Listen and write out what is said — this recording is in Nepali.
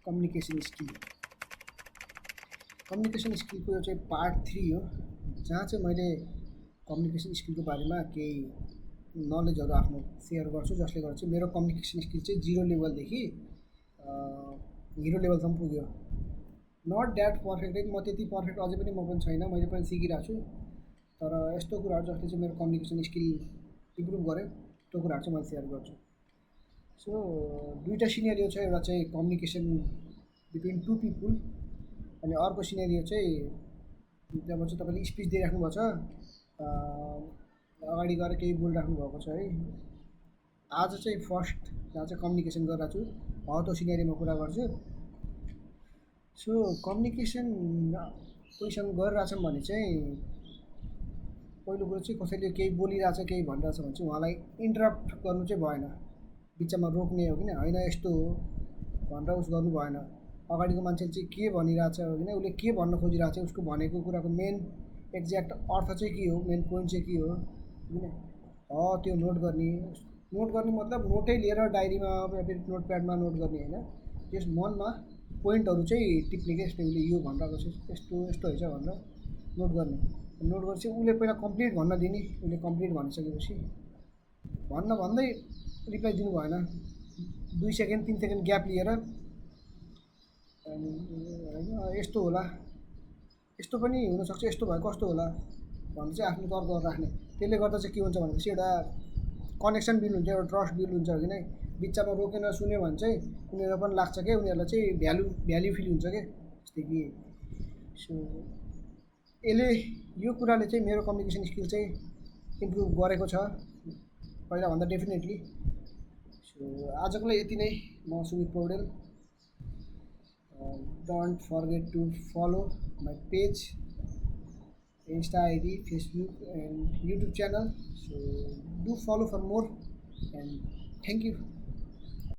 कम्युनिकेसन स्किलको यो चाहिँ पार्ट 3 हो, जहाँ चाहिँ मैले कम्युनिकेसन स्किलको बारेमा केही नलेजहरू आफ्नो सेयर गर्छु, जसले गर्दा चाहिँ मेरो कम्युनिकेसन स्किल चाहिँ 0 लेभलदेखि हिरो लेभलसम्म पुग्यो। नट द्याट पर्फेक्ट, म त्यति पर्फेक्ट अझै पनि म पनि छैन, मैले पनि सिकिरहेको छु। तर यस्तो कुराहरू जसले चाहिँ मेरो कम्युनिकेसन स्किल इम्प्रुभ गर्यो, त्यो कुराहरू चाहिँ मैले सेयर गर्छु। सो दुईवटा सिनेरियो छ, एउटा चाहिँ कम्युनिकेसन बिट्विन 2 पिपुल, अनि अर्को सिनेरियो चाहिँ जब चाहिँ तपाईँले स्पिच दिइराख्नु भएको छ, अगाडि गएर केही बोलिराख्नु भएको छ है। आज चाहिँ फर्स्ट जहाँ चाहिँ कम्युनिकेसन गरिरहेको छु हो त्यो सिनेरियोमा कुरा गर्छु। सो कम्युनिकेसन कोहीसँग गरिरहेछौँ भने चाहिँ पहिलो कुरो चाहिँ कसैले केही बोलिरहेछ, केही भनिरहेछ भने चाहिँ उहाँलाई इन्टरप्ट गर्नु चाहिँ भएन, बिचमा रोक्ने हो किन होइन, यस्तो हो भनेर उस गर्नु भएन। अगाडिको मान्छेले चाहिँ के भनिरहेछ होइन, उसले के भन्न खोजिरहेको छ, उसको भनेको कुराको मेन एक्ज्याक्ट अर्थ चाहिँ के हो, मेन पोइन्ट चाहिँ के हो होइन, त्यो नोट गर्ने मतलब नोटै लिएर डायरीमा या फेरि नोटप्याडमा नोट गर्ने होइन, त्यस मनमा पोइन्टहरू चाहिँ टिप्ने क्या, यस्तो उसले यो भनिरहेको छ, यस्तो यस्तो रहेछ भनेर नोट गर्ने। नोट गरेपछि उसले पहिला कम्प्लिट भन्न दिने, उसले कम्प्लिट भनिसकेपछि भन्दै रिप्लाई दिनु भएन, 2 सेकेन्ड 3 सेकेन्ड ग्याप लिएर होइन यस्तो होला, यस्तो पनि हुनसक्छ, यस्तो भयो कस्तो होला भनेर चाहिँ आफ्नो तर्कहरू राख्ने। त्यसले गर्दा चाहिँ के हुन्छ भनेपछि एउटा कनेक्सन बिल्ड हुन्छ, एउटा ट्रस्ट बिल्ड हुन्छ कि नै। बिचमा रोकेर सुन्यो भने चाहिँ उनीहरूलाई पनि लाग्छ क्या, उनीहरूलाई चाहिँ भ्याल्यु फिल हुन्छ क्या, जस्तै कि। सो यो कुराले चाहिँ मेरो कम्युनिकेसन स्किल चाहिँ इम्प्रुभ गरेको छ पहिलाभन्दा डेफिनेटली। सो आजको लागि यति नै। म Sumit Paudel. Don't forget to follow my page, Insta ID, Facebook and YouTube channel. So do follow for more, and thank you.